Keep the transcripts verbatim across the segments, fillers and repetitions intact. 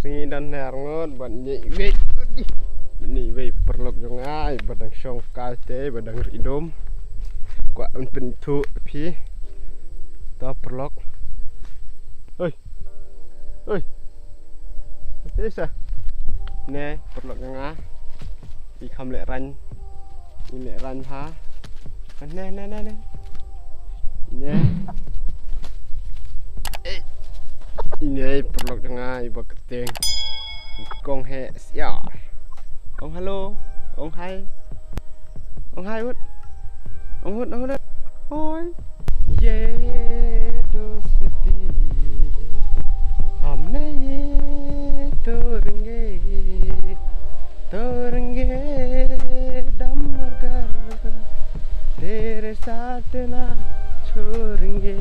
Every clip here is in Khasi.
Ngi don ha arngut ban ïa iwei. Ban ïa iwei paralok jong nga, ba dang shong kai te, ba dang ri dum. Kwah ban pyntip phi. To paralok. Oi. Oi. Pisa. Ne paralok jong nga. I kham leh rang. I leh rang ha. Ne, ne, ne, ne. Ne. Eh. Ine paralok jong nga, i ba kyrteng. Kong he siar. Ong hello. Ong hi. Ong hi wut. Ong wut, ong wut. Hoi. ये दोस्ती हमने ये तोड़ेंगे, तोड़ेंगे दम मगर तेरे साथ ना छोड़ेंगे.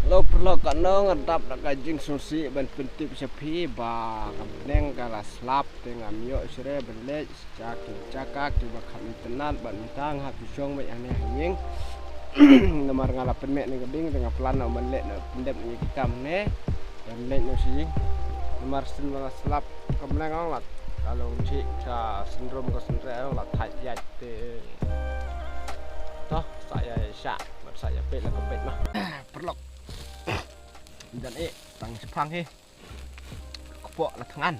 Hello paralok, katno nga dap da ka jingsngewsih ban pyntip sha phi ba ka bneng ka la slap te ngam ïoh shuh re ban leit. Jaka, jaka kiba kham itynnad bad mynta nga hap shu shong beit hangne ha ïing. Namar nga la pynmih na ka ding, te nga plan noh ban leit noh pyndep na ki kam hangne. Ban leit noh sha ïing. Namar sien ba la slap ka bneng ong la, ka long jik ka syndrome ka syndrome ong la thait ïaid te. To, sa ïa shah, bad sa ïa peit la ka peit noh. Paralok. Jan eh, tang shipang hi. Kpoh la thngan.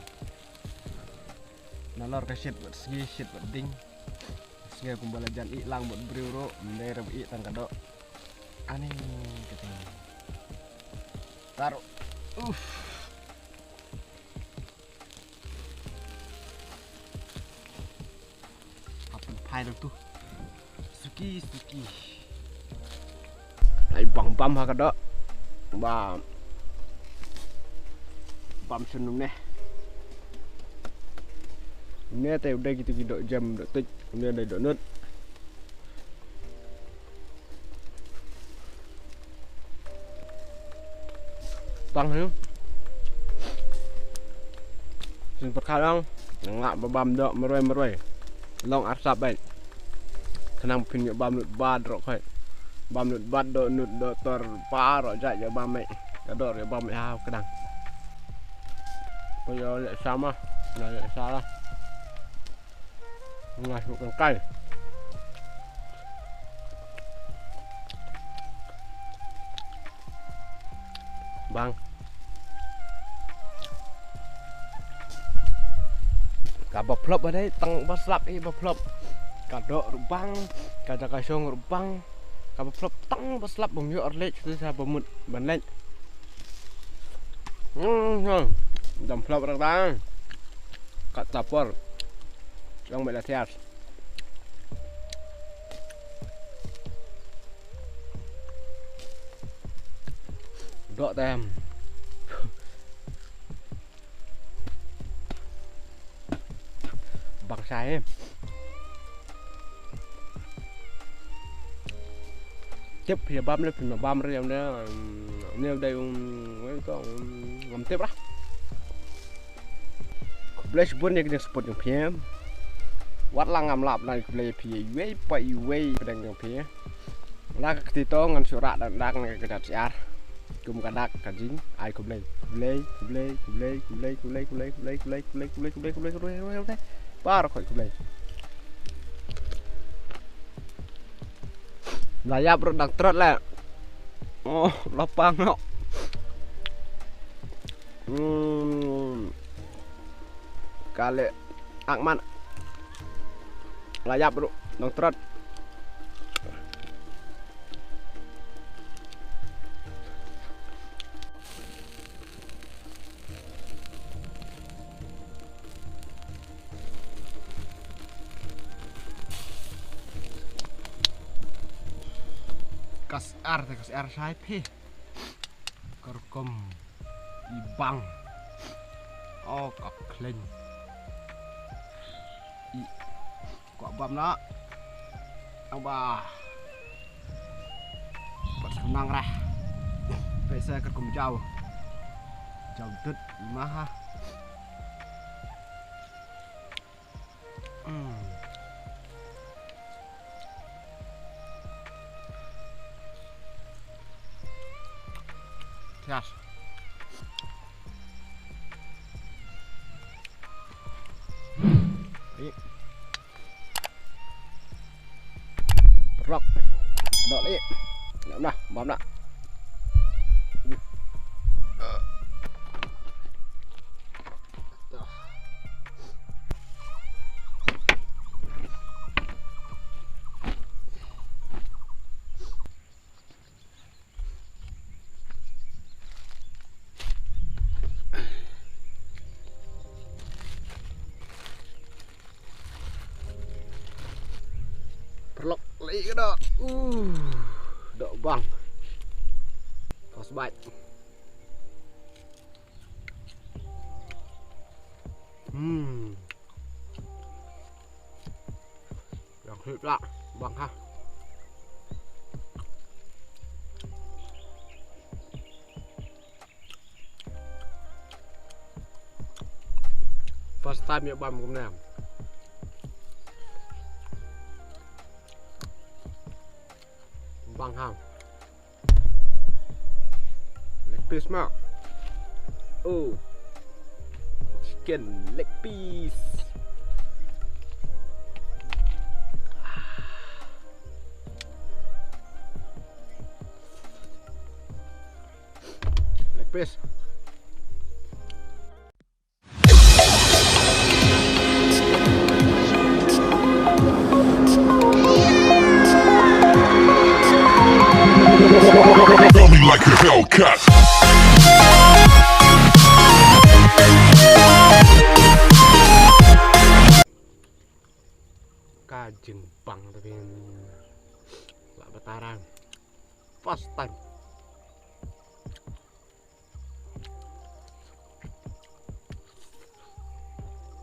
Nalor ka shit bad sngi, shit bad ding. Sngi kumba la jan ih lang bad briew ruh, ym dei ruh ih tang ka doh. Ani ka ting. Taruh. Uff. Hap pynphai dang tu. Suki, suki. Ai bang bam ha ka doh. Bam. Bam shen ne. Ne te u dei kitu ki doh jem doh tuj. Ne dei doh nut. Tang hi. Sing pyrkhat lang. Nga ba bam doh marwei marwei. Long arsap beit. Khnang phin ïoh bam lut bad rok khai. Bam lut bad doh nut doh tor baroh jait ïoh bam mei. Ka doh ïoh bam mei ha kdang. Ko ïoh leh sama. Nga leh sala. Nga shu kangkai. Bang. Kaba phlop ba dei tang ba slap i ba phlop. Ka doh ruh bang, ka jaka shong ruh bang. Kaba phlop tang ba slap bym ïoh ar leit shuh sa ba mut ban leit. Hmm, hmm. Dam phlop rang tang. Kat tapor. Yang mela tias. Doh tem. Bang shai. Tip phi bam le phi ma bam re ne. Ne dei um, ko ngam tip lah. Khublei shibun ïa ki jingsupport jong phi. Wat la ngam lah ban khublei phi iwei pa iwei pdeng jong phi. La ka kti to ngan shu rah dak dak na ka kjat syiar. Kum ka dak ka jing ai khublei. Khublei, khublei, khublei. Bar khoi khublei. La ïap ruh dang trot le. Oh, la pang no. Hmm. Ka leh ak man. La ïap ruh dang trot. Ka syiar te ka syiar shai phi. Ka rukom i bang. Oh, ka khlaiñ. I kwah bam na. Ang ba. Pat skhem nang rah. Peit sa ka rukom jaw. Jaw dut ma ha. Hmm. Yes. Rok. Dok lagi. Nak nah, bam nak. Paralok, leh ka dok. Uh, dok bang. First bite. Hmm. Yang hip lah, bang ha. First time ïa bam kumne. Bang ha. Leg piece ma. Oh. Chicken leg piece. Leg piece. Feel me like a Hellcat. Ka jingbang te phi. Lah batarang. First time.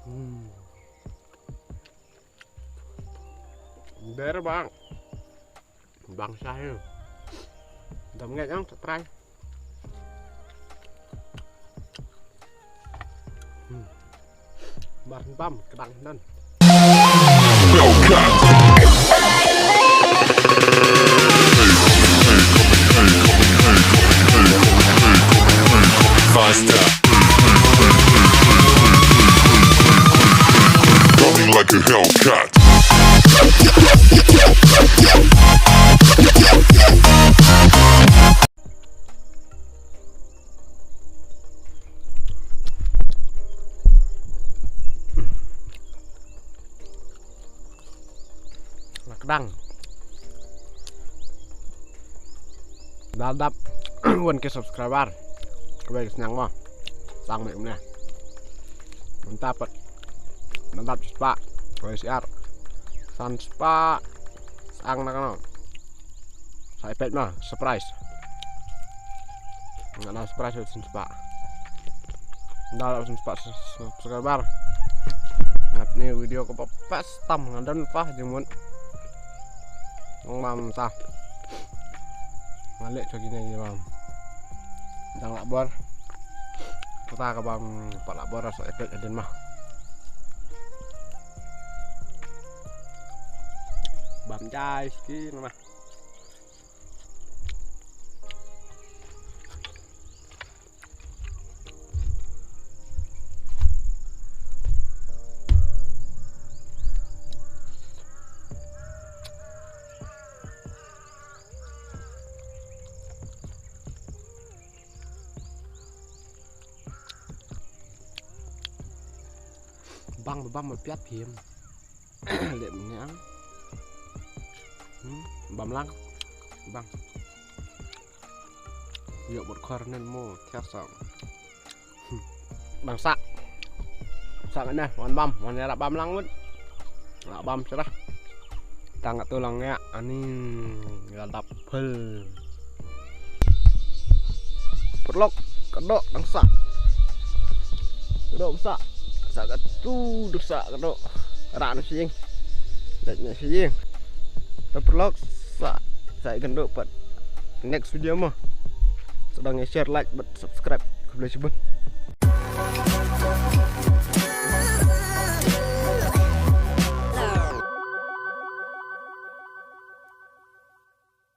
Hmm. Ber bang. Bang sah. Dam ngai ang trai. Hmm. Bar bam kedang nan. Faster. Running like a Hellcat. Lah kedang. Dap dap one K subscriber. Kawei ka sniang mo. Sang mei kumne. Mynta pat. Dap dap spah. Kawei syiar. San spah. Sang na kano. Sa ipet ma, surprise. Nga na surprise wet sin spah. Nda la sin spah subscriber. Ngat ni video ko pa pas tam nga don pa jemut. Ngam sa. Nga leh choki ni bam. Dang lah bor. Kata ka bam pat lah bor sa ipet adin ma. Bam jai ski nama. Bang bang ma piat phim. Leh mniang. Hmm, bam lang. Bang. Yok bot khor nen mo thiar sang. Hmm. Bang sa. Sa ngane wan bam, wan ïarap bam lang mut. Lah bam syrah. Tang tu lang ïa ani ïa dap phel. Paralok, ka dok dang sah. Ka dok sah. Sah katu dok sah ka dok. Rak na shing. Lek na shing. Te paralok sah. Sah ikan dok pat. Next video mo. Sdang ïa share, like bad subscribe. Khublei shibun.